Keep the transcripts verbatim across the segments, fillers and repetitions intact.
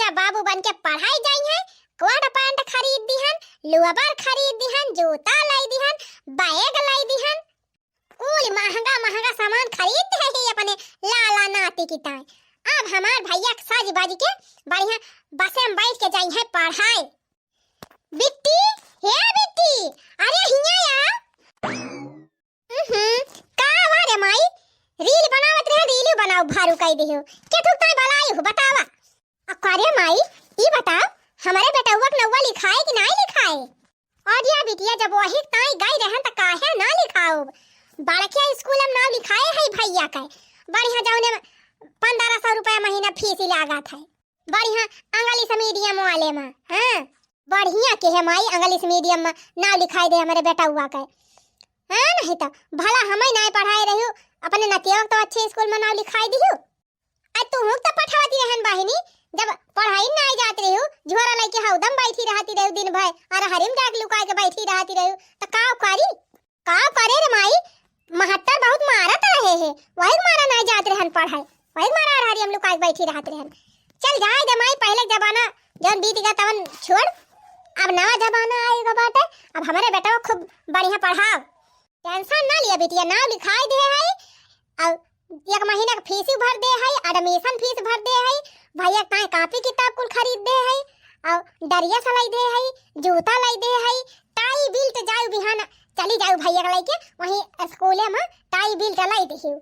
बेटा बाबू बन के पढ़ाई जाइहैं, कोट पैंट खरीद दिहन, लोअर खरीद दिहन, जूता लाई दिहन, बैग लाई दिहन, कुल महंगा महंगा सामान खरीद दिहे ही अपने लाला नाती की ताई। अब हमार भैया सज बज के बढ़िया बसे में बैठ के जाइहैं पढ़ाई। बिट्टी, हे बिट्टी, अरे हियाँ आ। हम्म, का हुआ रे माई? रील बनावत रहे, रील बनाउ भारू कइ देहु। के थुक ताई बलाई हो, बतावा। अ, का रे माई, ई बताओ, हमरे बेटउआ के नउआ लिखाए कि नाई लिखाए? अरे बिटिया, जब वही ताई गई रहन त काहे ना लिखाउब? बड़के स्कूल में नाव लिखाए है भैया के। बढ़िया जौने में पन्द्रह सौ रुपया महीना फीस ही लागत है। बढ़िया English medium वाले में, हाँ, बढ़िया के है माई, English medium में नाव लिखाई दे हमरे बेटउआ के। हाँ, नहीं तो भला हमें नाई पढ़ाए रहियो, अपने नतिया के तो अच्छे स्कूल में नाव लिखाई दियो। आ तू हुक तो पठावती रहन बहिनी, जब पढ़ाई नाई जात रहियो, झोरा लेके हौदम बैठी रहती रहियो दिन भर, अरहरी में जाके लुकाए के बैठी रहती रहियो, तो का करी? का करे रे माई, महत्तर बहुत मारत रहे हैं, वही मारा नाई जात रहन पढ़ाई, वही मारा अरहरी हम लुकाए के बैठी रहत रहन। चल जाए दे माई, पहले जमाना जौन बीत गया तवन छोड़, अब नवा जमाना आएगा बाटे, अब हमरे बेटवा खूब बढ़िया पढ़ाओ। Tension ना लिया बिटिया, नाव लिखाई दे है, और एक महीना के फीस भर दे है, admission फीस भर दे है, भैया ताई कापी किताब कुल खरीद दे है, और डरिया सलाई दे है, जूता लाई दे है, टाई बिल्ट जाऊ बिहान चली जाऊ भैया के लेके वहीं स्कूले में टाई बिल्ट लाई देहू।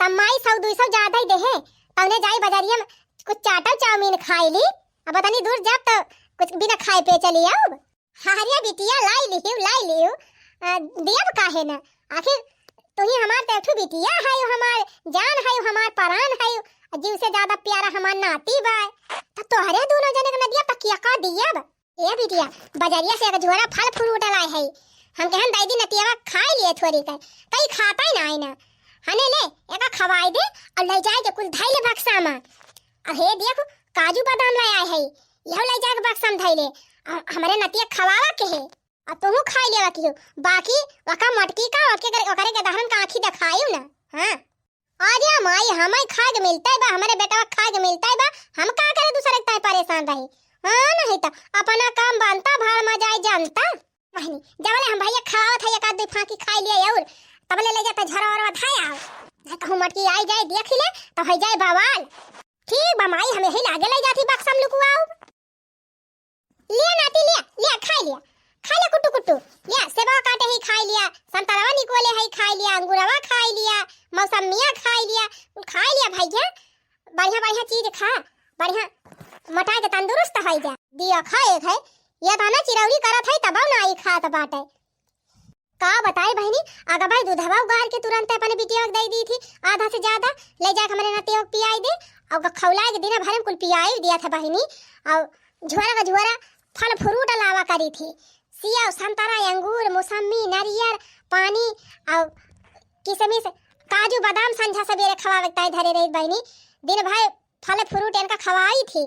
तब माई सौ दुई सौ ज्यादा ही देहे, तौने जाई बजरिया में कुछ चाटल चाउमीन खाई ली, अब तनी दूर जाब तो कुछ बिना खाए पे चली आउब। अरे बिटिया, लाई लिहिउ, लाई लिहिउ, अ, दियब काहे न? आखिर तुही हमार तो एक ठो बिटिया है, हमार जान है, हमार परान है, जीव से ज्यादा प्यारा हमार नाती बा। तो तोहरे दोनों जने के नदिया तकिया का दियब? ए बिटिया, बजरिया से एक झोरा फल फ्रूट लाए है, हम कहन दाई दी नतियावा खाए लिए थोड़ी कर, कई खाता ही ना है ना। हने ले, एका खवाए दे और ले जाए के कुल धैले बक्सा में। अब हे देखो, काजू बादाम लाए आए है, यहू ले जाके बक्सा में धइले, अ, हमरे नतिया खवावा के है। अ तुहू खाई लेवा कियो, बाकी वका मटकी का, ओके करे, ओकरे के दहरन का आँखी देखायु ना। हाँ। अरे माई, हमें खाए के मिलता है बा, हमरे बेटवा खाए के मिलता है बा, हम का करे दूसरे के ताई परेशान रही। हाँ, नहीं तो अपना काम बनता, भाड़ में जाए जानता। बहिनी, जबले हम भैया खवावत है, एक आध दो फांकी खाई लिए और तबले ले जाता झरा वरा धाया। नहीं कहूँ मटकी आई जाए, देख ले, तो हो जाए बवाल। ठीक बा माई, हम यही लागे ले जाती बक्सा में लुकुआउब। लिया नाती, लिया, लिया, खाई लिया। खाई लिया कुट्टू कुट्टू। लिया, सेबवा काटे ही खाई लिया, संतरवा निकोले है खाई लिया, अंगूरवा खाई लिया, मौसमिया खाई लिया, खाई लिया भैया। बढ़िया बढ़िया चीज खा, बढ़िया मोटा के तंदुरुस्त है जा। दिया खाए है, ये तो ना चिरौरी करत है तब ना आई खात बाटे। का बताई बहिनी, अगबई दूधवा उगार के तुरंत अपने बिटिया के दे दी थी, आधा से ज्यादा ले जाके हमरे नतिया के पियाई दे, और खौलाए के दिन भर में कुल पियाई दिया था बहिनी। और झोरा का झोरा फल फ्रूट लावा करी थी, सेव, संतरा, अंगूर, मौसमी, नारियर, पानी और किशमिश, काजू, बादाम संझा सबेरे खवावे के ताई धरे रही बहिनी। दिन भर फल फ्रूट इनका खवाई थी,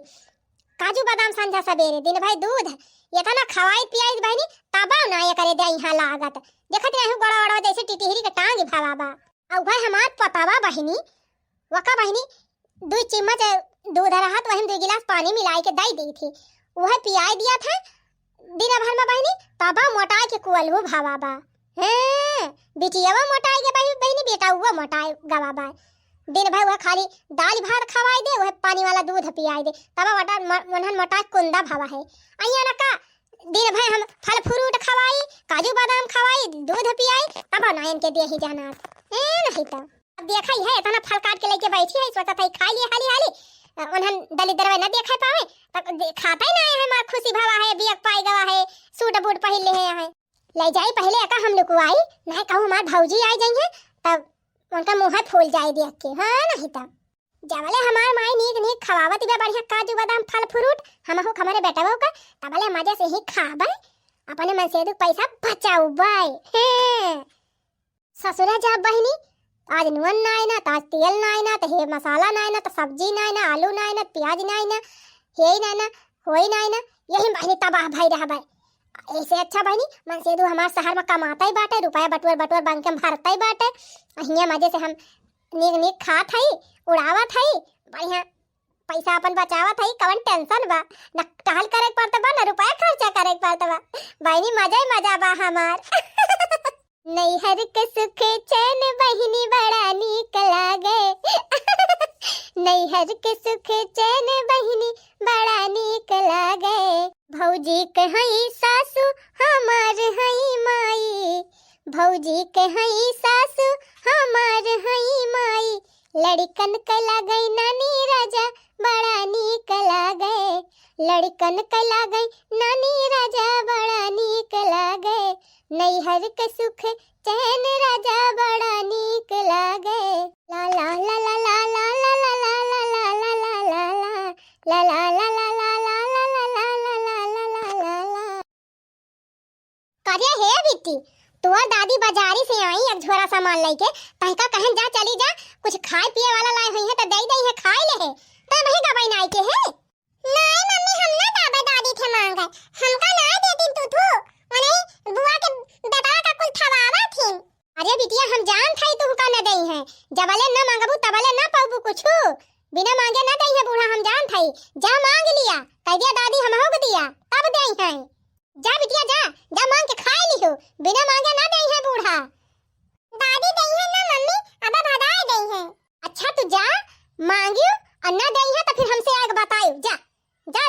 काजू बादाम संझा सबेरे, दिन भर दूध, इतना खवाई पियाई बहिनी, तबो ना एकरे दे यहाँ लागत। देखत रहू गोड़ा ओड़ा जैसे टिटिहरी के टांग भवा बा। और भाई हमार पतवा बहिनी, वका बहिनी दुई चम्मच दूध रहत, वही में दुई गिलास पानी मिलाई के दई दी थी, वह पियाई दिया था। दिन भर में बहिनी तबा मोटाए के कुअलहू भावा बा। हैं, बिटियावा मोटाए के बहिनी, बहिनी बेटाउवा मोटाए गवा बा। दिन भर वह खाली दाल भात खवाई दे, वह पानी वाला दूध पियाई दे, तबा मोटा, म-, मनहन मोटाए कुंदा भावा है। अइया ना का, दिन भर हम फल फ्रूट खवाई, काजू बादाम खवाई, दूध पियाई, तबा ना इनके देही जाना। ए, नहीं तो। अब देखा ही है, इतना फल काट के लेके बैठी है, सोचत है खाई लिए हाली हाली। अ, उन्हन दलिद्रवा न देखे पावे, तब दे-, खाता ही ना है, हमार खुशी भवा है, बियक पाई गवा है, सूट बूट पहिर ले है, है। ले जाई पहले एका हम लुकवाई, नहीं कहूँ हमार भौजी आई जाई है, तब उनका मुँह फूल जाए देख के, हाँ नहीं तब। जबले हमार माई नीक नीक खवावत बा बढ़िया काजू बादाम फल फ्रूट, हमहू हमरे बेटवो का, तबले मजे से ही खाबे, अपने मन से दू पैसा बचाउबे। हैं। ससुरा जा बहिनी, आज नून नाई ना, त आज तेल नाई ना, त हे मसाला नाई ना, त सब्जी नाई ना, आलू नाई ना, प्याज नाई ना, हेई नाई ना, होई नाई ना, यही बहिनी तबाह भई रहबे। ऐसे अच्छा बहिनी, मन से दू हमार शहर में कमाते ही बाटे, रुपया बटुअर बटुअर बैंक में भरते ही बाटे, हियाँ मजे से हम नीक नीक खात हई, उड़ावत हई, बढ़िया पैसा अपन बचावत हई, कवन tension बा? न टहल करे के पड़त बा, न रुपया खर्चा करे के पड़त बा। बहिनी, मजा ही मजा बा हमार। नैहर के सुख चैन बहिनी बड़ा नीक लागे। नैहर के सुख चैन बहिनी बड़ा नीक लागे। भौजी के हई सासु, हमार हई माई। भौजी के हई सासु, हमार हई माई। लड़िकन के लागै नानी राजा बड़ा नीक लागै। लड़िकन के लागै नानी राजा बड़ा नीक लागै। नैहर के सुख चैन राजा बड़ा नीक लागै। ला ला ला ला। करे हे बिट्टी, तोर दादी बाजारी से आई एक झोरा सामान लइके, तहका कहन जा चली जा, कुछ खाए पिए वाला लाए होइहैं त दइ दइहैं खाए लेहे, तब ही गबई नाई के हे। नाई मम्मी, हम ना जाबे दादी के मांगे, हमका ना देतिन तू थू, मने बुआ के बेटवा का कुल थवावा थी। अरे बिटिया, हम जानत हई तुहका न दइहैं, जबले न मांगबू तबले न पउबू कुछु। बिना मांगे न दइहैं बूढ़ा, हम जानत हई। जा मांग लिया, कह दिया दादी हमहू के दिया, तब दइहैं। जा बिटिया जा, जा मांग के खाए लिहू, बिना मांगे न दइहैं बूढ़ा। दादी दइहैं ना मम्मी, अबे भदाए दइहैं। अच्छा तू जा, मांगियो और न दइहैं त फिर हमसे आके बताइयो, जा। जा,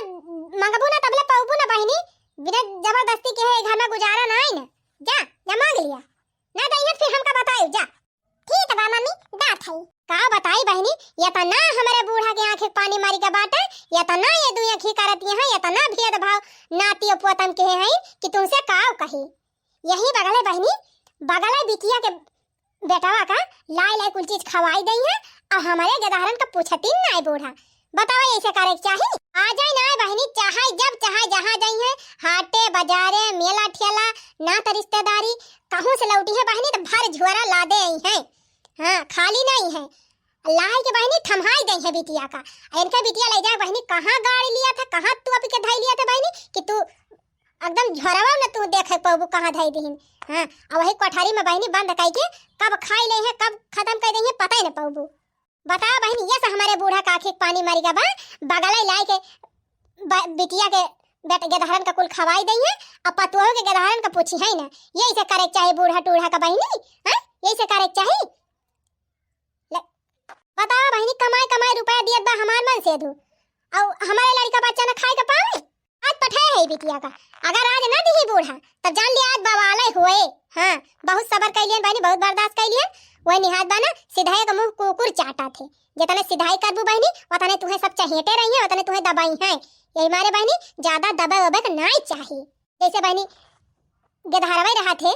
मांगबू ना तबले पउबू ना बहिनी, बिना जबरदस्ती के है घर में गुजारा नाई न। जा, जा मांग लिया। ना दइहैं फिर हमका बताइयो, जा। ठीक बा मम्मी, जात हई। का बताई बहिनी, एतना हमरे बूढ़ा के आँखी के पानी मारी के बाटे, एतना ये दुई आँखी करत हैं, एतना भेदभाव नाती और पोतन के हैं कि तुमसे का कही। यही बगले बहिनी, बगले बिटिया के बेटवा का लाई लाई कुल चीज खवाई दइहैं, और हमरे गेदहरन का पूछतिन नाई बूढ़ा। बतावा, ऐसे करे के चाही? आ जाए ना बहिनी, चाहे जब चाहे जहाँ जइहैं, हाटे बजारे, मेला ठेला, नात रिश्तेदारी, कहूँ से लौटिहैं बहिनी त भर झोरा लादे अइहैं। हाँ, खाली नाई है, लाई के बहिनी थम्हाई दइहैं बिटिया का। इनका बिटिया लइ जाए बहिनी, कहाँ गाड़ी लिया था, कहाँ तू अपी के धई लिया था बहिनी कि तू एकदम झोरवा न तू देखे पउबू कहाँ धई दिहिन। हाँ, अब वही कोठरी में बहिनी बंद कइके कब खाई लेइहैं, कब खतम कइ देइहैं, पता ही न पउबू। बतावा बहिनी, ये से हमरे बूढ़ा का आँखी के पानी मरिगा बा, बगले लाई के ब-, बिटिया के बेट-, गेदहरन का कुल खवाई दइहैं, अब पतोहू के गेदहरन का पूछिहैं ना। यही से करे के चाही बूढ़ा टूढ़ा का बहिनी, हाँ? यही से करे के चाही। ले, बतावा बहिनी, कमाई कमाई रुपया दियत बा हमार मनसेधू, अउ हमरे लड़िका बच्चा न खाए के पावे? आज पठाए है बिटिया का, अगर आज ना दिही बूढ़ा, तब जान लिया आज बवाले होए। हाँ, बहुत सबर कइलियन बहिनी, बहुत बर्दाश्त कइलियन। वही निहात बा ना, सिधाई का मुँह कुकुर चाटा थे। जितने सिधाई करबू बहिनी, उतने तुहें सब चहेटे रहिहैं, उतने तुहें दबाइहैं। यही मारे बहिनी, ज्यादा दबे उबे के नाई चाही। जैसे बहिनी, गेदहरवे रहा थे,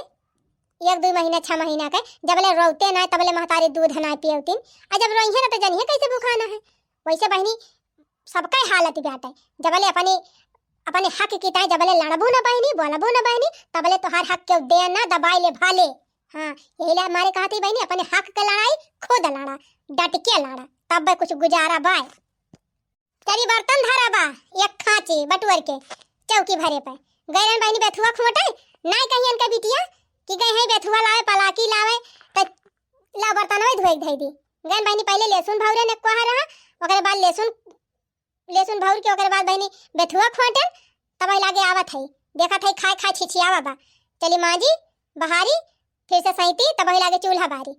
एक दुई महीना, छह महीना के, जबले रोवते नाई, तबले महतारी दूध नाई पियवतिन। आ जब रोइहैं ना, तो जनिहैं कैसे भुखाना है। वैसे बहिनी, सबका हालत बाटे। जबले अपने, अपने हक की ताई जबले लड़बू ना बहिनी, बोलबू ना बहिनी, तबले तोहार हक केहू दे ना, दबाई ले भाले। हाँ, यही ले हमारे कहत ही बहिनी, अपने हक के लड़ाई खुद लड़ा, डट के लड़ा, तब कुछ गुजारा बाय। चली बर्तन धरा बा, एक खांची बटुअर के चौकी भरे पे। गए रहन बहिनी बेथुआ खोटे, नाई कहियन के बिटिया कि गए हैं बेथुआ लावे, पलाकी लावे, त ला बर्तनवे धोए के धई दी। गन बहिनी पहले लहसुन भौरे ने कोहा रहा, ओकरे बाद लहसुन, लहसुन भौर के ओकरे बाद बहिनी बेथुआ खोटे, तब लागे आवत है, देखत है खाए खाए छिछियावा बा। चली माजी बहारी, फिर से सैती, तब लागे चूल्हा बारी।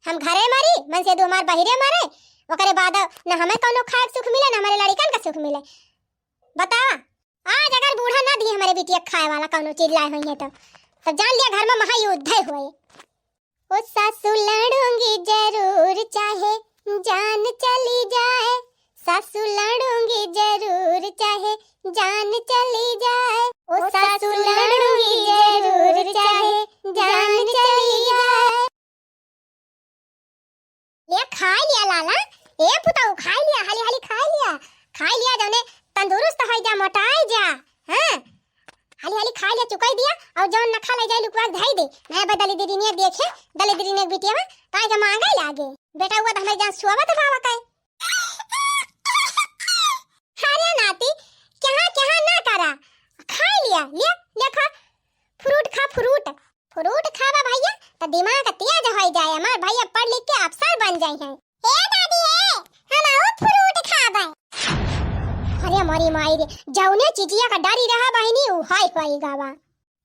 हम घरे मरी, मनसेधू हमार बहिरे मरे, ओकरे बाद न हमें कौनो खाए के सुख मिले, न हमारे लड़िकन का सुख मिले। बतावा, आज अगर बूढ़ा ना दिए हमारे बिटिया खाए वाला कौनो चीज लाए होइहैं तो, तब जान लिया घर में महायुद्ध होए। ओ सासू लड़ूंगी जरूर चाहे जान चली जाए, सासू लड़ूंगी जरूर चाहे जान चली जाए, ओ सासू लड़ूंगी जरूर चाहे जान चली जाए। ले खाई लिया लाला, ए पुताऊ खाई लिया, हाली हाली खाई लिया, खाई लिया, जौने तंदुरुस्त हो जा, मोटाई जा। हाँ, हाली हाली खाई लिया, चुकाई दिया, और जौन न खा ले जाए लुकवा के धई दे। मैं बदली दीदी ने देखे, दले दीदी ने बिटिया में काय के मांगे लागे। बेटा हुआ तो हमारे जान सुआवत बावा काय। अरे नाती, क्या क्या ना करा, खाई लिया, ले, ले खा, फ्रूट खा, फ्रूट। फ्रूट खाबा भैया, त दिमाग तेज होइ जाए, हमार भैया पढ़ लिख के अफसर बन जाइहैं। ए दादी ए, हम आऊ फ्रूट खाबे। मोरी माई रे, जउने चिचिया का डरी रहा बहिनी, उ हाय होई गवा।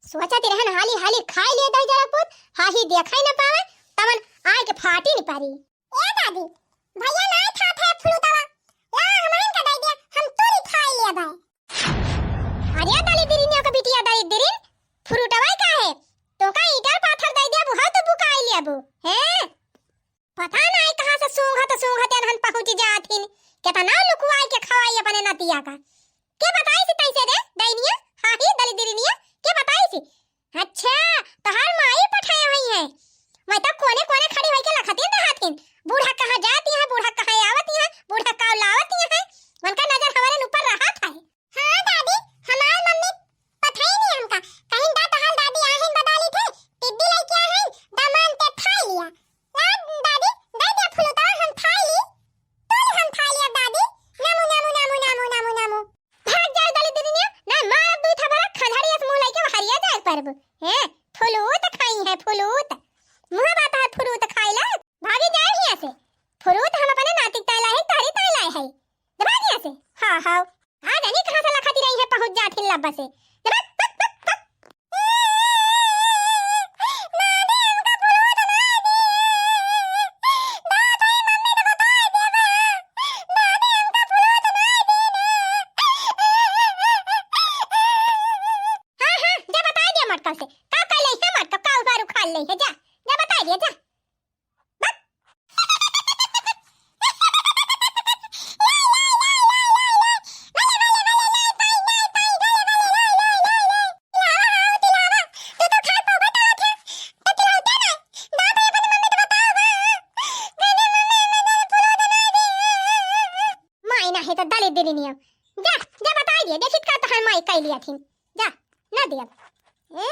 सोचत रहन हाली हाली खाई ले दही जरा पूत, हाही देखाई न पावे, तमन आए के फाटी न पारी। ए दादी, भैया नाय खात है फ्रूटवा, ला हमहन का दे दिया, हम तुरी खाई लेबै। अरे दलिद्रिनिया का बिटिया दलिद्रिन, फ्रूटवा का है? तोका ईंटा पाथर दे दिया, बुहा तो बुकाई लेबू, हैं? पता नाय कहाँ से सूंघत सूंघत एनहन पहुँच जाथिन, केतना लुकुआई के खवाई अपने नतिया का। के बताई से तैसे रे, दैनिया, हाँ ही दलिद्रिनिया, के बताई से? अच्छा, तोहार माई पठाए हुई है। मैं तो कोने कोने खड़ी होई के लखतिन रहत हिन। बूढ़ा कहाँ जाती है, बूढ़ा कहाँ आवती है, बूढ़ा का लावती है। उनका नजर हमारे ऊपर रहत है। हाँ दादी, हमार मम्मी पठाई नहीं हमका। कहीं दा तोहार दादी आहिन बदाली थे, टिड्डी लेके आहिन, दामान ते खाई लिया। ला दादी, दे दे फ्रूटवा हम खाई ली। तोल हम खाई लिया दादी। नामू, नामू, नामू, नामू, नामू, नामू। भाग जाओ दलिद्रिनिया, ना मार दू थबरा खजड़ी अस मुँह लइके हरिया जाए परबू। हैं, फ्रूट खाई है, फ्रूट। मुँह बात है फ्रूट खाई ला, भागी जाए हियाँ से। फ्रूट हम अपने नातिक ताई लाए है, तारी ताई लाए है। दबा दिया से। हाँ, हाँ। आ जानी कहाँ से लखती रही है, पहुँच जाती लब्बा से। दबा, बक, बक, बक। हाँ, हाँ, जा बताई दिया मटका से। का कर ले है मटका, का उपार उखाड़ ले है, जा। जा बताई दिया, जा। बक। माई नाही तो दलिद्रिनिया। जा, जा बताई दिया, देखित का तोहार माई कई लिया थी। जा, ना दिया। ए।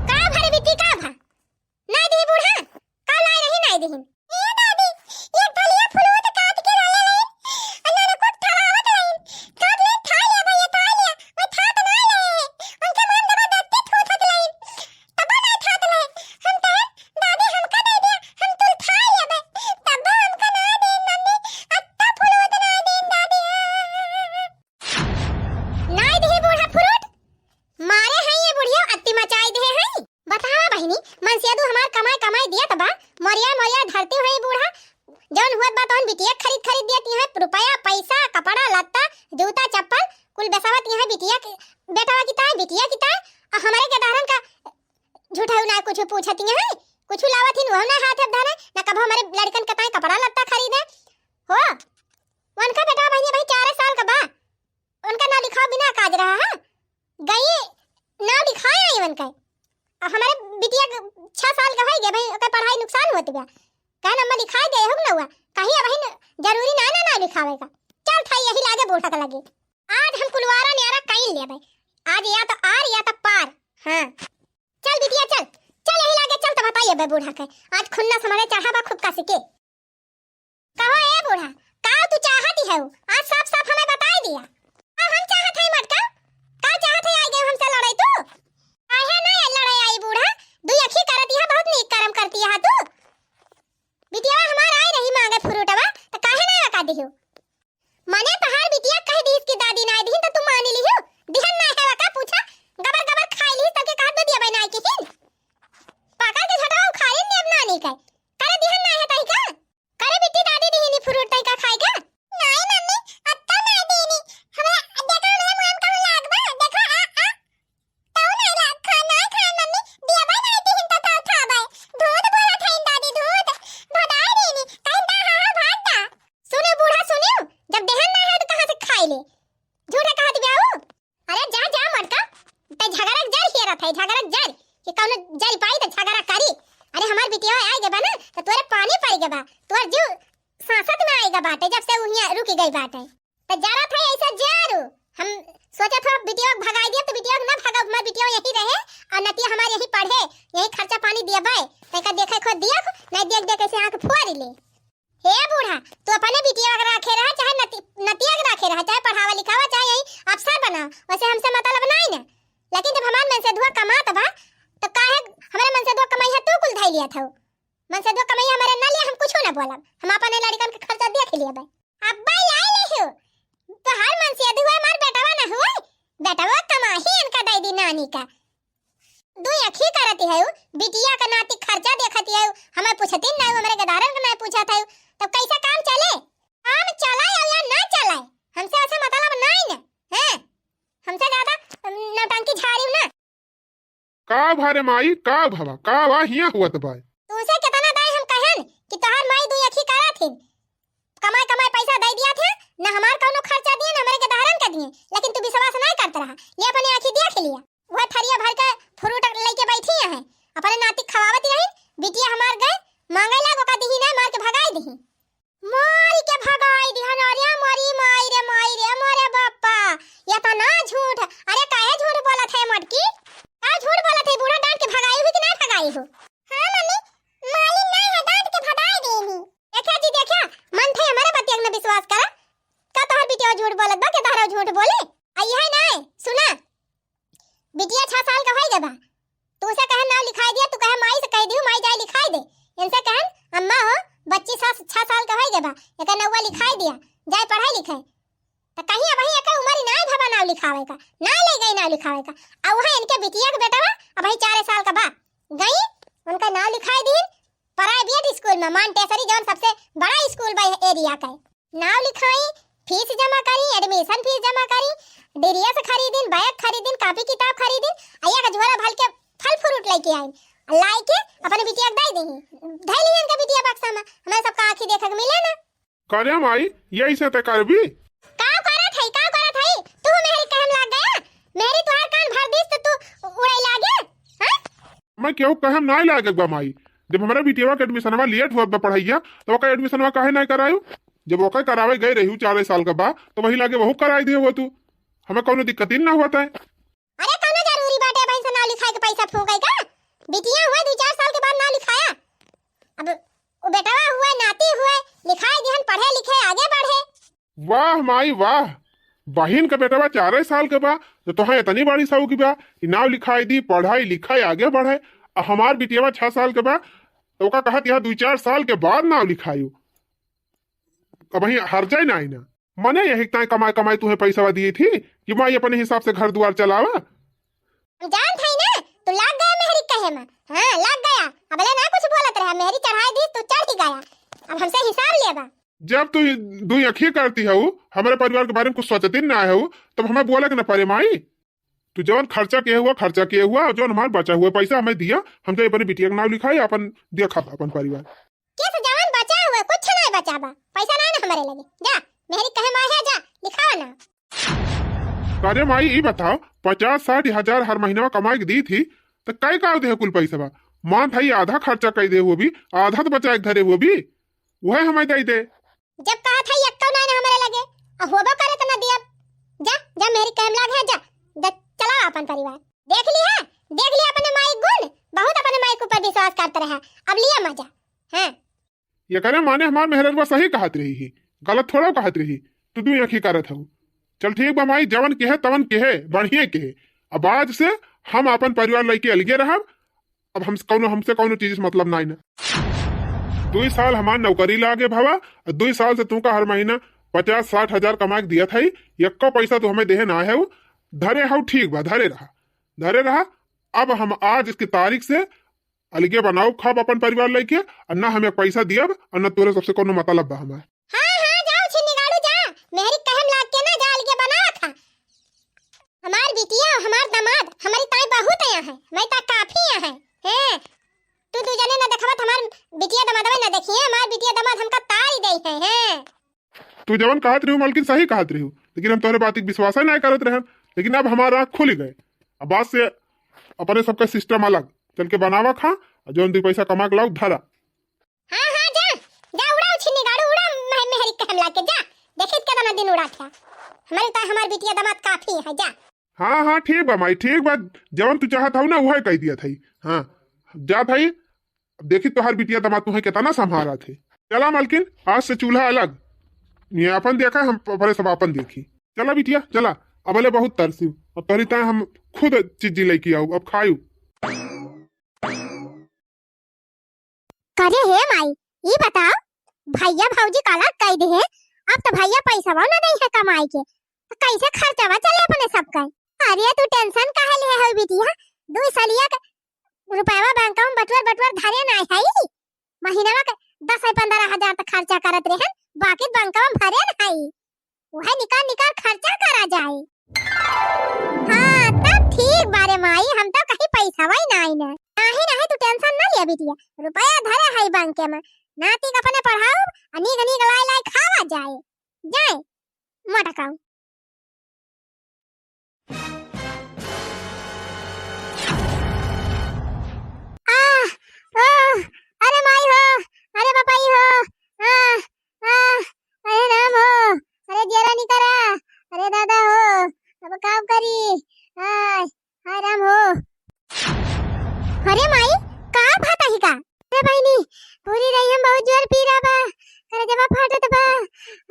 का भरे बिट्टी का भा? नाय दिही बूढ़ा, का लाए रही नाय दिहिन। ए दादी, एक फलिया फ्रूट काट के लाए रही, अन्ना ने कुछ ठहरावत रही, काट ले, खा ले भैया, खा ले, वो खा तो ना ले, उनके मन दबा दत्ते थू थक रही, तब ना खात रहे, हम कहे, दादी हमका दे दे, हम तुल खा लेबे, तब हमका ना दे मम्मी, अत्ता फ्रूट ना दे दादी। नाय दिही बूढ़ा फ्रूट, मारे हैं ये बुढ़िया अत्ती मचाई दे हैं। बतावा बहिनी, मनसेदू हमार कमाई कमाई दियत बा, मोरिया मोरिया धरती हुई बूढ़ा, जौन हुअत बा तौन बिटिया खरीद खरीद दियत हैं, रुपया पैसा, कपड़ा लत्ता, जूता चप्पल, कुल बेसावत हैं बिटिया के, बेटवा की ताई, बिटिया की ताई, आ हमारे के दहरन का झूठा ना कुछ पूछत हैं, कुछ लावत ही वह ना हाथ अब धरे, ना कभो हमारे लड़कन के ताई कपड़ा लत्ता खरीदे हो। उनका बेटवा बहिनी भाई चार साल का बा, उनका ना लिखाओ बिना काज रहा है। गई ना लिखाए आई उनका। अब हमारे बिटिया के छह साल का होई गया भाई, ओकर पढ़ाई नुकसान होत बा। कहे ना अम्मा लिखाए दे हो ना हुआ। कहीं अब ही न-, जरूरी ना ना ना लिखावे का। चल थाई यही लागे बूढ़ा का लगे। आज हम कुलवारा न्यारा कई लेबे। आज या तो आर या तो पार। हाँ। चल बिटिया चल। चल यही लागे चल तो बताइए बे बूढ़ा के। आज खुन्नस हमारे चढ़ा बा खूब कस के। कहो ए बूढ़ा, का तू चाहत हऊ? आज साफ साफ हमें बताई दिया। का हम चाहत हई मटका? का चाहत हई आई गए हमसे लड़ाई तू? काहे ना ये लड़ाई आई बूढ़ा? दुई अखी करत यह बहुत नीक कर्म करती है तू। बिटिया हमार आई रही मांगे फ्रूटवा, त काहे ना का दिहू? मने तहार बिटिया कह दीस कि दादी ना दिहिन त तू मानी लिहू? दिहन ना है का पूछा? गबर गबर खाई लिहू तब के कहत बा दिया बना के हिन। पाकल के झटवा उखाड़िन ने अब नानी का। करे दिहन ना है तई का? करे बिट्टी दादी दिहिनी फ्रूट तई का खाए का? नाई मम्मी, अब तो ना देनी। हमरा देखा हमरा मुंह में कहूं लाग बा, देखा आ आ। तौ नाई लाग खा, नाई खाए मम्मी, दिया बा नाई दिहिन तो तौ खाबे। धूत बोला था इन दादी धूत। भदाई देनी, कहीं दा हा हा भाग दा। सुनो बूढ़ा सुनो, जब देहन ना है तो कहाँ से खाई ले? झूठे कहत बियाऊ। अरे जा जा मटका, ते झगड़ा के जर हेरत है, झगड़ा के जर, कि कौनो जर पाई त झगड़ा करी। अरे हमार बिटिया आए गे बा ना, त तोरे पानी पड़ गे बा, तोर जीव सांसत में आए गे बाटे, जब से उहिया रुक गई बाटे। त जरा था ऐसा जरू, हम सोचत हो बिटिया के भगाई दिया, त बिटिया के ना भगाओ, हमार बिटिया यही रहे, और नतिया हमार यही पढ़े, यही खर्चा पानी दिया बाय, तैका देखे खो दिया, नहीं देख देख ऐसे आँख फुआरी ले। हे बूढ़ा, तू अपने बिटिया के राखे रहा, चाहे नति-, नतिया के राखे रहा, चाहे पढ़ावा लिखावा, चाहे यही अफसर बनावा, वैसे हमसे मतलब नाई ना। लेकिन जब हमार मनसेधुआ कमात बा, तो काहे हमरे मनसेधुआ कमइया तू कुल धइ लियत हउ? मनसेधुआ कमइया हमरे ना लिया, हम कुछो ना बोलब, हम अपने लड़िकन के खर्चा देख लेबे। अब्बा लाई लेहु, तोहार मनसेधुआ हमार बेटवा ना हुए, बेटवा कमाही इनका दइ दी नानी का। दुइ अखी करत हउ, बिटिया का नाती खर्चा देखत हउ, हमें पूछतिन ना, हमरे गदारन का ना पूछत हउ, तब कैसे काम चले? काम चलाए अउ या ना चलाए, हमसे ऐसे मतलब नाई न, हैं? हमसे ज्यादा, अम, नौटंकी झाड़ी ना। का भा रे माई, का भवा, का वा हियां हुअत बा? तुमसे केतना दाई हम कहन कि तोहार माई दुइ अखी करत हिन, कमाए कमाए पैसा दइ दिया थे, न हमार कउनो खर्चा दिए, न हमरे गदहरन का दिए, लेकिन तू विश्वास नाहीं करत रहा। ले अपने आँखी देख लिया, वह थरिया भर के फ्रूट लइके बैठी हैं, अपने नाती खवावत रही, बिटिया हमार गए मांगे लाग, ओका दिही नाहीं, मार के भगाई दिही। मारी के भगाई दिहन, अरे मोरी माई रे, माई रे, मोरे बापा, एतना झूठ, अरे काहे झूठ बोलत है मटकी, का झूठ बोलत है, बूढ़ा डांट के भगाई हुई कि नाहीं भगाई हो? हाँ मम्मी, मालिन नाहीं है, डांट के भगाई देनी। देखा जी, देखा, मन थे हमरे बतिया में विश्वास करा। का तोहर बिटिया झूठ बोलत बा, के तोहरा झूठ बोले? आ यह नाहीं, सुना, बिटिया छह साल का होई गए बा, तू से कहे नाव लिखाई दिया, तू कहे माई से कह दियो, माई जाए लिखाई दे। इनसे कहन, अम्मा हो, बच्ची छह, छह साल का होई गए बा, एकर नौवा लिखाई दिया, जाए पढ़ाई लिखाई। त कहीं अबहीं एकर उमर ही नाहीं भवा नाव लिखावे का, नाहीं लइ गई नाव लिखावे का। आ वहाँ इनके बिटिया के बेटा बा, अबहीं चार साल का बा, गई उनका नाव लिखाई दीन प्राइवेट स्कूल में, मांटेसरी, जौन सबसे बड़ा स्कूल बा एरिया का। नाव लिखाई, फीस जमा करी, एडमिशन फीस जमा करी, ड्रेस खरीदिन, बैग खरीदिन, कॉपी किताब खरीदिन, आ एक झोरा भर के फल फ्रूट लइके आइन, लइके अपने बिटिया के दइ देही, धइ ली इनका बिटिया बक्सा में, हमें सबका आँखी देखे के मिले ना। करे माई, यही से ते करबी? का करत हई, का करत हई? तू मेहरी कहे में लाग गया? मेहरी तुहार कान भर दिस तो तू उड़े लागे, हाँ? मैं केहू कहे में नाहीं लागे बा माई। जब हमारे बिटिया के एडमिशनवा लेट होत बा पढ़ाइया, तो ओकर एडमिशनवा काहे नाहीं करायु? जब ओकर करावे गए रही चार साल का बा, तो वही लागे वहू कराई दे हो तू। हमें कौनो दिक्कत ही ना होता है। अरे, कौनो जरूरी बाटे बहिन से नाव लिखाए के पैसा फूंके का? बिटिया हुआ दुइ चार साल के बाद नाव लिखाया। अब वो बेटवा हुआ, नाती हुआ, लिखाए दिहन, पढ़े लिखे, आगे बढ़े। वाह माई वाह, बहिन का बेटवा चारे साल के बा, तो तोहा इतनी बड़ी शौक बा, ई नाव लिखाई दी, पढ़ाई लिखाई आगे बढ़े। आ हमार बिटिया छह साल के बा, तो ओका कहत यहाँ दुइ चार साल के बाद नाव लिखायु। अबहीं हर जाए ना आई ना। मने यही ताई कमाई कमाई तुहे पैसा दिए थी कि माई अपने हिसाब से घर दुआर चलावा। हम जानत हई ना, तू लाग गया मेहरी कहे में। हाँ, लाग गया। अबले ना कुछ बोलत रहा, मेहरी चढ़ाई दी, तू चढ़ ही गया। अब हमसे हिसाब लेबा। जब तू दुइ अखी करती हऊ, हमरे परिवार के बारे में कुछ सोचती ना हऊ, तब हमें बोले के ना पड़े माई। तू जवन खर्चा किए हुआ, खर्चा किए हुआ, और जवन हमार बचा हुआ पैसा हमें दिया, हम जाए अपने बिटिया के नाव लिखाई, अपन देखब अपन परिवार। केस जवन बचा हुआ, कुछ नहीं बचा बा, पैसा नहीं ना हमारे लगे। जा, मेहरी कहे माई है, जा, लिखावा ना। अरे माई, ई बताओ, पचास साठ हजार हर महीना कमाई के दी थी, तो कई का दे कुल पैसा बा? मान था, ई आधा खर्चा कई दे हुआ भी, आधा तो बचा के धरे हुआ भी, वह हमें दे दे। जब कहा था, एक्को नहीं ना हमारे लगे, आ होबो करे तो ना दिया। जा, जा, मेहरी कहे में लाग है, जा, जा, चलावा अपन परिवार। देख ली है, देख ली अपने माई गुण, बहुत अपने माई के ऊपर विश्वास करते रहा, अब लिया मजा। हाँ। ये करे माने हमार मेहररुआ सही कहत रही ही, गलत थोड़ा कहत रही। तू दुइ अखी करत हऊ। चल ठीक बा माई, जवन कहे तवन कहे, बढ़िया कहे। अब आज से हम अपन परिवार लइके अलगे रहब। अब हम कौनो, हमसे कौनो चीज से मतलब नाई ना। दुइ साल हमार नौकरी लागे भवा, और दुइ साल से तुमका हर महीना पचास साठ हजार कमा के दिया था, एक्को पैसा तू हमें देहे ना है, वो धरे हऊ, ठीक बा, धरे रहा, धरे रहा। अब हम आज इसकी तारीख से अलगे बनाओ खाब अपन परिवार लइके, और ना हमें पैसा दियब, और ना तोरे सबसे कोनो मतलब बा हमार। हाँ, हाँ, जाओ छिन्नी गाड़ू जा, मेहरी कहम लाग के ना जा, अलगे बनावा खा। हमार बिटिया, हमार दामाद, हमारी ताई बहुत आया है, मैं ता काफी आया है। हैं, तू दू जने ना देखबा त हमार बिटिया दामादवा ना देखिए, हमार बिटिया दामाद हमका तारी दे है, हैं। तू जवन कहत रही हो, मालकिन, सही कहत रही हो, लेकिन हम तोहरे बात के विश्वास ही नहीं करत रहे। लेकिन अब हमारा आँख खुल गए। अब आज से अपने सबका सिस्टम अलग, चल के बनावा खा, और जौन दू पैसा कमा के लाओ, धरा। हाँ, हाँ, जा, जा, उड़ा छिन्नी गाड़ू, उड़ा, मैं, मेहरी कहम लाग के, जा, देखित केतना दिन उड़ा था। हमारे तो हमार बिटिया दामाद काफी है, जा। हाँ, हाँ, ठीक बा माई, ठीक बा, जवन तू चाहत हऊ ना, उहे कह दिया था। हाँ, जा था, अब देखी तोहार बिटिया दामाद तुहे केतना संभारा थे। चला मालकिन, आज से चूल्हा अलग, ये अपन देखा, हम अपने सब अपन देखी। चला बिटिया, चला। अबले बहुत तरसिउ, अब तोहरी ताईं हम खुद चिज्जी लइके आउब, अब खाइउ। करे हे माई, ई बताओ, भइया भौजी का अलग कइ दिहे, अब त भइया पइसवा न दइहे कमाइ के, त कइसे खर्चवा चले अपने सबका? अरे तू tension काहे लेहे हउ बिटिया, दुइ सलिया के रुपयवा बैंकवा में बटुअर बटुअर धरे नाहीं हई, महीनवा के दस पन्द्रह हजार त खर्चा करत रहेन, बाकी बैंकवा में भरे न हई। उहे निकार निकार खर्चा करा जाए। हाँ, तब ठीक बारे माई, हम तो कहीं पइसवा ही नाहीं न। नाहीं, नाहीं, तू tension न लिया बिटिया, रुपया धरे हई बैंक में, नाती के अपने पढ़ाउब, आ नीक नीक लाई लाई खावा जाए। जाए, मोटकाऊ। आह, आह, अरे माई हो, अरे बापाई हो, आह, आह, अरे राम हो, अरे जियरा निकरा, अरे दादा हो, अब का करी, आय, हाय राम हो। अरे माई, का भाता ही का? अरे बहिनी, पूरी रही हम बहुत जोर पीरा बा, करे जबा फाटत बा,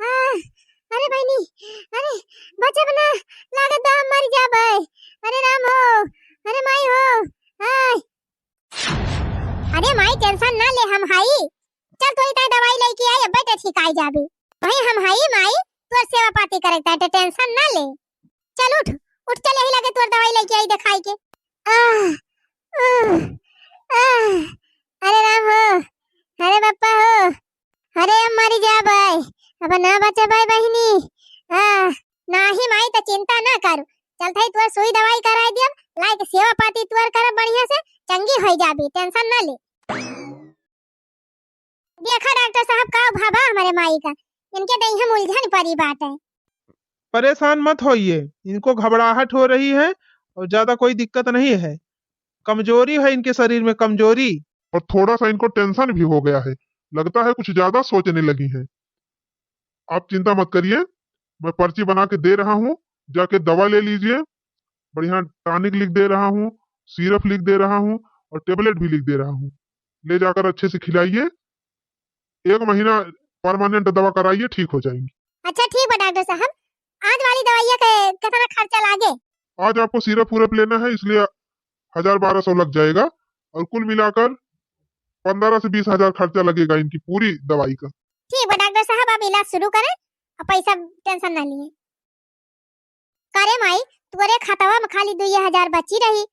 आह, अरे बहिनी, अरे बचब ना, लागत बा हम मर जाबै। अरे राम हो, अरे माई हो, आय। अरे माई tension ना ले, हम हई। चल तोरी ताईं दवाई लइके आई, अब्बे ते ठिकाई जाबे। वही हम हई माई, तोर सेवा पाती करे ताईं tension ना ले। चल उठ, उठ चल यही लगे तोर दवाई लइके आई देखाई के। आह, आह, आह, अरे राम हो, अरे बप्पा हो, अरे हम मरी जाबै, अब ना बचबै बहिनी। आ, नाही माई त चिंता ना करू, चलत हई तोर सुई दवाई कराई दियब, लाइके सेवा पाती तोर करब बढ़िया से, चंगी होई जाबी, tension ना ले। देखा डॉक्टर साहब का भवा हमरे माई का, इनके देह में उलझन परी बाटे। परेशान मत होइए, इनको घबराहट हो रही है और ज्यादा कोई दिक्कत नहीं है, कमजोरी है इनके शरीर में, कमजोरी। और थोड़ा सा इनको tension भी हो गया है, लगता है कुछ ज्यादा सोचने लगी हैं। आप चिंता मत करिए, मैं पर्ची बना के दे रहा हूँ, जाके दवा ले लीजिए। बढ़िया tonic लिख दे रहा हूँ, syrup लिख दे रहा हूँ और tablet भी लिख दे रहा हूँ। ले जाकर अच्छे से खिलाइए, एक महीना permanent दवा कराइए, ठीक हो जाएंगी। अच्छा ठीक बा डॉक्टर साहब, आज वाली दवाइया के कितना खर्चा लागे? आज आपको syrup उरप लेना है, इसलिए हजार बारह सौ लग जाएगा और कुल मिलाकर पन्द्रह से बीस हजार खर्चा लगेगा इनकी पूरी दवाई का। ठीक बा डॉक्टर साहब, आप इलाज शुरू करें और पैसा tension ना लिए। करे माई, तोरे खतवा में खाली दुइये हजार बची रही,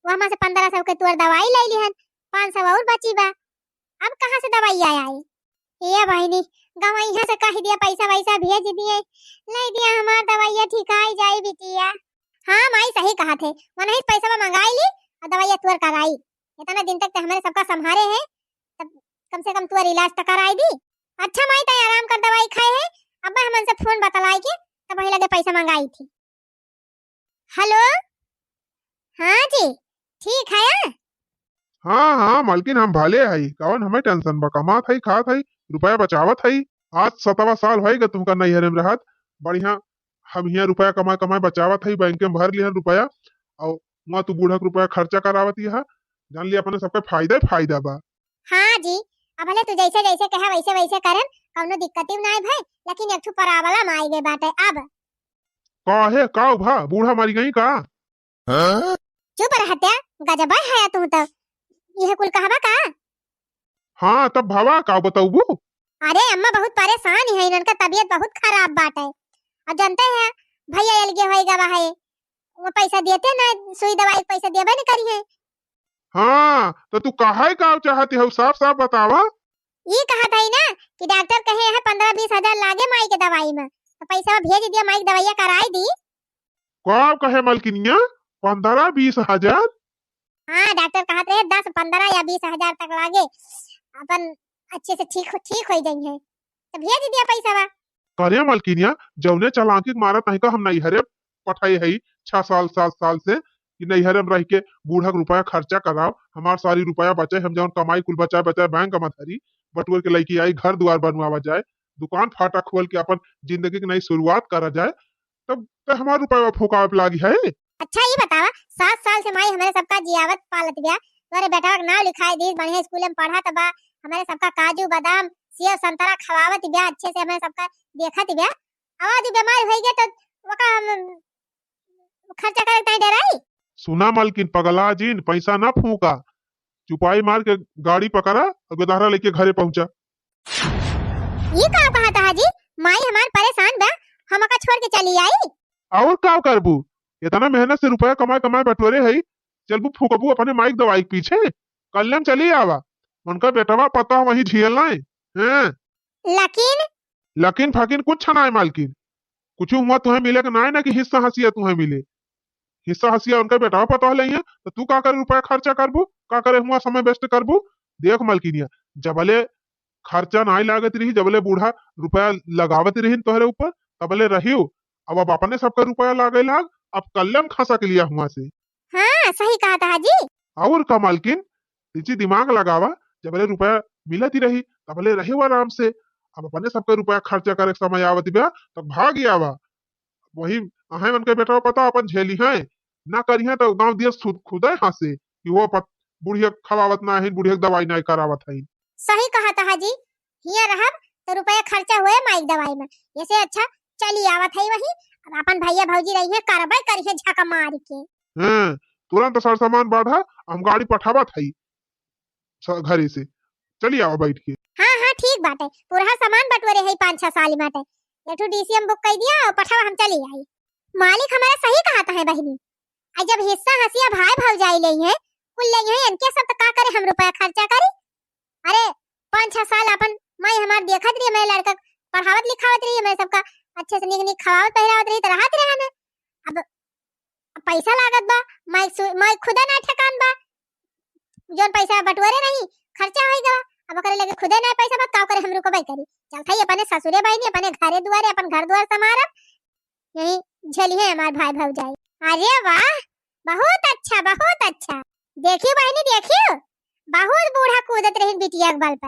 वहमा से पन्द्रह सौ के तोर दवाई लइ लिहन, पाँच सौ और बची बा, अब कहाँ से दवाई आए आई? ए बहिनी, गवइहाँ से कहि दिया पैसा वैसा भेज दिए, लइ दिया हमार दवाइया ठिकाई जाई बिटिया। हाँ माई सही कहत है, वनही से पैसा मंगाई ली और दवाइया तोर कराई, इतना दिन तक ते हमरे सबका संभारे है, तब कम से कम तोर इलाज त कराई दी। अच्छा माई, तै आराम कर, दवाई खाए है, अब हमन से फोन बतलाई के तब वही लगे पैसा मंगाई थी। हेलो, हाँ जी, ठीक है। हाँ, हाँ, मालकिन, हम भले हई, कवन हमें tension बा, कमात हई, खात हई, रुपया बचावत हई। आज सतवा साल होइगा तुमका नैहरे में रहत, बढ़िया हम हियाँ रुपया कमाए, कमाए बचावत हई, बैंक में भर लिहन रुपया, और वहाँ तू बूढ़ा के रुपया खर्चा करावत ही है, जान लिया अपने सबके फायदा ही फायदा बा। हाँ जी, अब भले तू जैसे जैसे कहे वैसे वैसे करन, कौनो दिक्कत ही नाई भई, लेकिन एक ठो problem आई गई बाटे अब। काहे, का भा, बूढ़ा मरी गई का? हाँ? चुप रह हत्या, गजबा है तू तो, यह कुल कहबा का? हाँ, तब भवा का बतौबू? अरे अम्मा बहुत परेशान है, इनका तबीयत बहुत खराब बाटे। अब जानते हैं भैया अलगे होई गवा है, वो पैसा देते ना, सुई दवाई के पैसा देबे न करी है। हाँ, तो तू काहे का चाहती हो, साफ साफ बतावा। ई कहत हई ना कि डॉक्टर कहे हैं पन्द्रह बीस हजार लागे माई के दवाई में, तो पैसा भेज दिया, माई के दवाइया कराई दी। का कहे मलकिनिया, पन्द्रह बीस हजार? हाँ, डॉक्टर कहत रहे दस पन्द्रह या बीस हजार तक लागे, अपन अच्छे से ठीक हो, ठीक होई जाई है, तो भेज दिया पैसा। करे मलकिनिया, जौने चालाकी के मारा तहिका हम नैहरे पठाए हई छह साल, सात साल से, कि नैहरे में रह के बूढ़ा के रुपया खर्चा कराओ, हमार सारी रुपया बचे, हम जौन कमाई कुल बचाए बचाए बैंक में धरी, बटुअर के लइके आई, घर दुआर बनवावा जाए, दुकान फाटा खोल के अपन जिंदगी के नई शुरुआत करा जाए, तब त हमार रुपया फुकावे पे लागी है। अच्छा, ई बतावा, सात साल से माई हमरे सबका जियावत पालत बिया, तोरे बेटवा के नाव लिखाई दी, बढ़िया स्कूल में पढ़त बा, हमरे सबका काजू, बादाम, सेव, संतरा खवावत बिया, अच्छे से हमरे सबका देखत बिया। अब आज बीमार होई गए तो ओका हम खर्चा करे ताई डेराई? सुना मलकिन, पगला जिन, पैसा ना फूका, चुपाई मार के गाड़ी पकड़ा और गदहरा लेके घरे पहुंचा। ई का कहत हा जी? माई हमार परेशान बा, हम ओका छोड़ के चली आई? और का करबू, इतना मेहनत से रुपया कमाए कमाए बटोरे हई, चलबू फूकबू अपने माई के दवाई के पीछे? कल्ले में चली आवा, उनका बेटवा पता वही झेल नाई। हैं? लेकिन? लेकिन फाकिन कुछ नाई मालकिन, कुछ हुआ तुहे मिले के नाई ना कि हिस्सा हसिया तुहे मिले। हिस्सा हसिया उनका बेटवा पता ले है, तो तू का करे रुपया खर्चा करबू, का करे हुआ समय waste करबू? देख मलकिनिया, जबले खर्चा नाई लागत रही, जबले बूढ़ा रुपया लगावत रही तोहरे ऊपर, तबले रहियो। अब, अब अपने सबका रुपया लागे लाग, अब कल्ले में खसा के लिया हुआ से। हाँ, सही कहत हा जी। और का मालकिन, तिची दिमाग लगावा, जबले रुपया मिलत ही रही, तबले रहे आराम से। अब अपने सबके रुपया खर्चा करे के समय आवत बा, तो भाग आवा। वही आहे उनके बेटवा पता अपन झेली है, ना करी है तो गाँव दिया खुद, खुदे हंसे कि वो पत-, बुढ़िया खवावत ना है, बुढ़िया के दवाई ना करावत है। सही कहत हा जी, हिया रहब तो रुपया खर्चा होए माई के दवाई में, ऐसे अच्छा चली आवत है वही। अब अपन भैया भौजी रही है, करबे करी है झक मार के। हैं, तुरंत सर सामान बाढ़ा, हम गाड़ी पठावत हई स-, घरे से। चली आवा बैठ के। हाँ, हाँ, ठीक बाटे। पूरा सामान बटोरे हई पाँच छह साल बाटे। एक ठो डीसीएम बुक कर दिया और पठावा, हम चली आई। मालिक हमारा सही कहत है बहिनी। आ जब हिस्सा हसिया भाई भौजाई ले हैं, कुल ले हैं, इनके सब तो का करे हम रुपया खर्चा करी? अरे, पाँच छह साल अपन माई हमार देखत रही, मेरे लड़का पढ़ावत लिखावत रही, मेरे सबका अच्छे से नीक नीक खवावत पहिरावत रही, तो रहत रहे हमें। अब पैसा लागत बा, माई सु-, माई खुदा ना ठेकान बा, जौन पैसा बटोरे रही, खर्चा होई गवा। अब ओकरे लगे खुदे ना पैसा बा, का करे हम रुकबे करी? चल थाई अपने ससुरे बहिनी, अपने घरे दुआरे, अपन घर दुआर संभारब, यही झेली है हमार भाई भौजाई। अरे वाह, बहुत अच्छा, बहुत अच्छा। देखियो बहिनी, देखियो, बहुत बूढ़ा कूदत रही बिटिया के बल पे।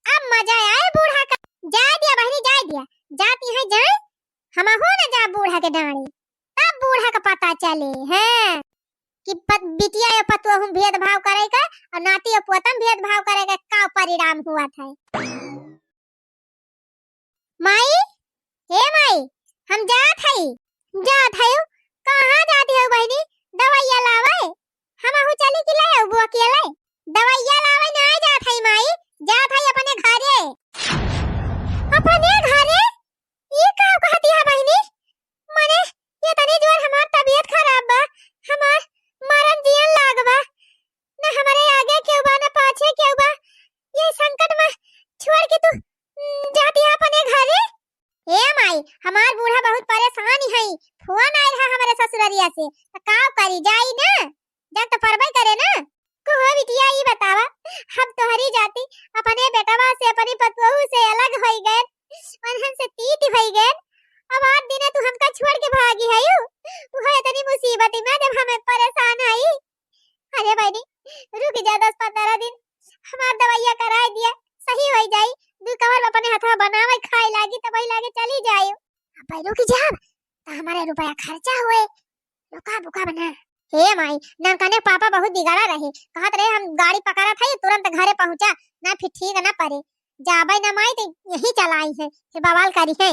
अब मजा आए बूढ़ा का। जाए दिया बहिनी, जाए दिया, जाती है जाए, हमहू न जा बूढ़ा के डांड़ी, तब बूढ़ा का पता चले है कि पत-, बिटिया या पतोहू में भेदभाव करे का और नाती या पोता में भेदभाव करे का का परिणाम हुआ था। माई, हे माई, हम जात हई। जात हई? कहाँ जात हई बहिनी? दवाइया लावे। हमहू चली कि ले आऊ बुआ के ले? दवाइया लावे ना जात हई माई, जात हई अपने घरे। अपने घरे? ई का कहती है बहिनी? मने, ये तनी जोर हमार तबीयत खराब बा, हमार मरन जियन लाग बा, न हमारे आगे केहू बा, न पाछे केहू बा, ये संकट में छोड़ के तू, उम, जाती है अपने घरे? ए माई, हमार बूढ़ा बहुत परेशान है, फोन आइल है हमारे ससुररिया से, त का करी, जाई ना, जब तो परबे करे ना। कहो बिटिया, ई बतावा, हम तोहरी जाति अपने बेटवा से, अपनी पतोहू से अलग होई गए, उन्हन से तीत होई गए, अब आज दिने तू हमका छोड़ के भागी है, वो इतनी मुसीबत में जब हमें परेशान है। अरे बहिनी, रुक जा दस पन्द्रह दिन, हमार दवाइया कराए दिया, सही होई जाई। दू कवर अपने हथवा बनावे खाए लागी, तब वही लागे चली जाई। अब रुक जाब, त हमारे रुपया खर्चा होए, रुका बुका बना। हे माई, ननकने पापा बहुत बिगड़ा रहे, कहत रहे हम गाड़ी पकड़त हई, तुरंत घरे पहुँचा, ना फिर ठीक ना परे। जाबे ना माई, त यही चलाई है, फिर बवाल करी है।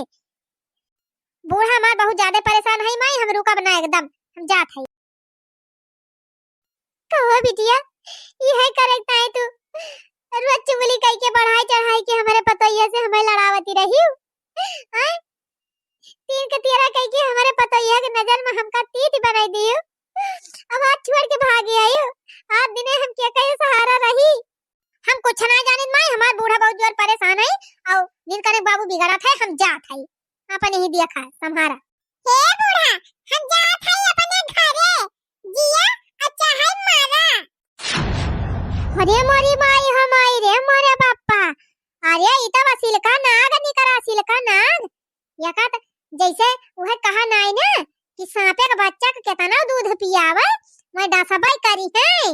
बूढ़ा हमार बहुत ज्यादा परेशान है माई, हम रुकब ना एकदम, हम जात हई। कहो बिटिया, इहे करे ताई तू रोज चुगली कई के, बढ़ाई चढ़ाई के हमारे पतोहिया से हमें लड़ावती रही। आय? तीर के तीरा कई के हमारे पतोहिया के नजर में हमका तीत बनाई दियो। अब हाथ छोड़ के भागी आयो। आज दिने हम के कहे सहारा रही। हम कुछ ना जानित माई, हमार बूढ़ा बहुत जोर परेशान है। और दिन करे बाबू बिगड़त है, हम जात है। अपन यही दिया खा संभारा। हे बूढ़ा, हम जात हई अपने घरे, जिया और चाहे मारा। अरे मोरी माई हो माई रे मोरे बापा, अरे ई तो बा सिलका नाग निकरा, सिलका नाग। यका त जैसे उहे कहा नाई ना कि सांपे के बच्चा के केतना दूध पियावे, मैं डसबई करी है।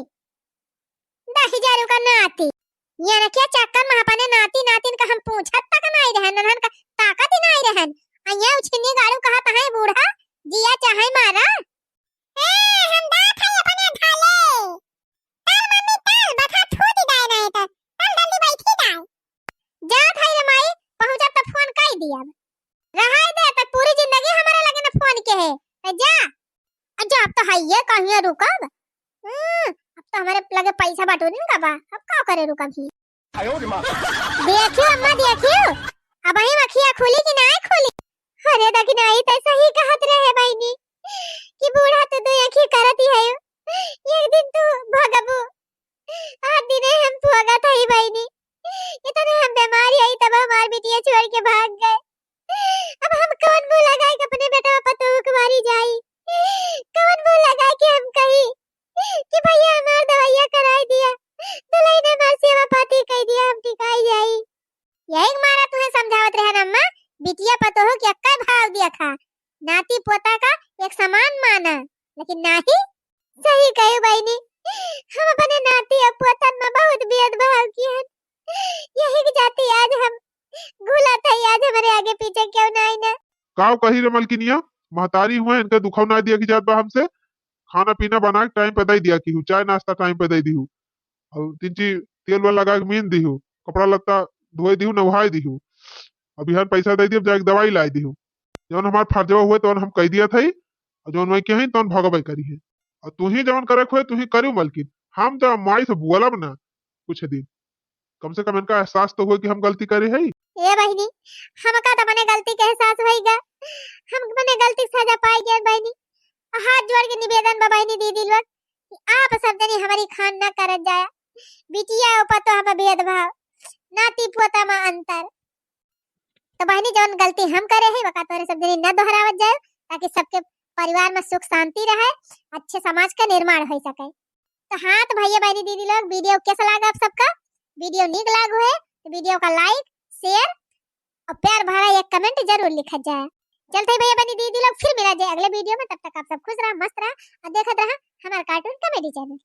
दहिजरू का नाती, ये न क्या चक्कर में अपने नाती नातिन का हम पूछत तक नाई रहन, नन्हन का ताकत ही नाई रहन। आ ये उछिन्नी गाड़ू कहत है बूढ़ा, जिया चाहे मारा। ए, हम दात है अपने घाले। ताल मम्मी ताल, बथा फूट जाए नहीं तो। ताल जल्दी बैठी जाए। जा भाई रे माई, पहुँचब तो फोन कर दिया। रहाई दे, तो पूरी जिंदगी हमारे लगे न फोन के है। तो जा। अब तो हइये कहिये रुकब। हम्म, अब तो हमरे लगे पैसा बटोरिन का बा, अब का करे रुकब ही। देखियो अम्मा, देखियो, अबहीं अखिया खुली कि नाहीं खुली? अरे दखिनाई, तै सही कहत रहे बहिनी कि बूढ़ा तो दुइ अखिया करत ही है, एक दिन तू भगबू। आज दिने हम भोगत हई बहिनी, इतने हम बीमार हई तब हमार बिटिया छोड़ के भाग गए। अब हम कौन मुँह लगाई के अपने बेटवा पतोह के मारी जाई? कौन मुँह लगाई के हम कही कि भैया हमार दवाइया कराई दिया, दुलहिन हमार सेवा पाती कई दिया, हम टिकाई जाई? यही के मारा तुहे समझावत रहे ना अम्मा, बिटिया पतोह के एक्कै भाव दिया था, नाती पोता का एक समान माना, लेकिन नाहीं। सही कहू बहिनी, हम अपने नाती और पोतन में बहुत भेदभाव किहन। यही के जाती आज हम घुलत हई, आज हमरे आगे पीछे केहू नाहीं ना। काव कही रे मलकिनिया, महतारी हुए, इनका दुखव ना दिया की जात बा हमसे। खाना पीना बना के टाइम पे दे दिया कीहू, चाय नाश्ता टाइम पे दे दीहू, और तीन चीज तेल वेल लगा के मीन दीहू, कपड़ा लत्ता धोए दीहू, नहाए दीहू, और बिहान पैसा दे दिया, जाके दवाई लाए दीहू। जौन हमार फर्जवा हुए तौन हम कह दिया था, और जौन वही कहीं तौन भगवे करी है। और तू ही जौन करे के होए तू ही करू मलकिन, हम तो माई से बोलब ना कुछ दिन। कम से कम इनका एहसास तो होए कि हम गलती करे हई। ए बहिनी, हमका तो अपने गलती के एहसास होइगा, हम अपने गलती के सजा पाई गए बहिनी। हाथ जोड़ के निवेदन बा बहिनी दीदी लोग कि आप सब जनी हमारी खान ना करत जाया, बिटिया ऊपर तो हम भेदभाव, नाती पोता में अंतर। तो बहिनी, जौन गलती हम करे हई, वका तोरे सब जनी न दोहरावत जाए, ताकि सबके परिवार में सुख शांति रहे, अच्छे समाज का निर्माण हो सके। तो हाँ, तो भैया बहिनी दीदी लोग, वीडियो कैसा लगा आप सबका? वीडियो नीक लागू है तो वीडियो का लाइक, शेयर और प्यार भरा एक कमेंट जरूर लिखा जाए। चलते ही भैया बहिनी दीदी लोग, फिर मिला जाए अगले वीडियो में। तब तक आप सब खुश रहा, मस्त रहा और देखत रहा हमारा कार्टून कॉमेडी चैनल।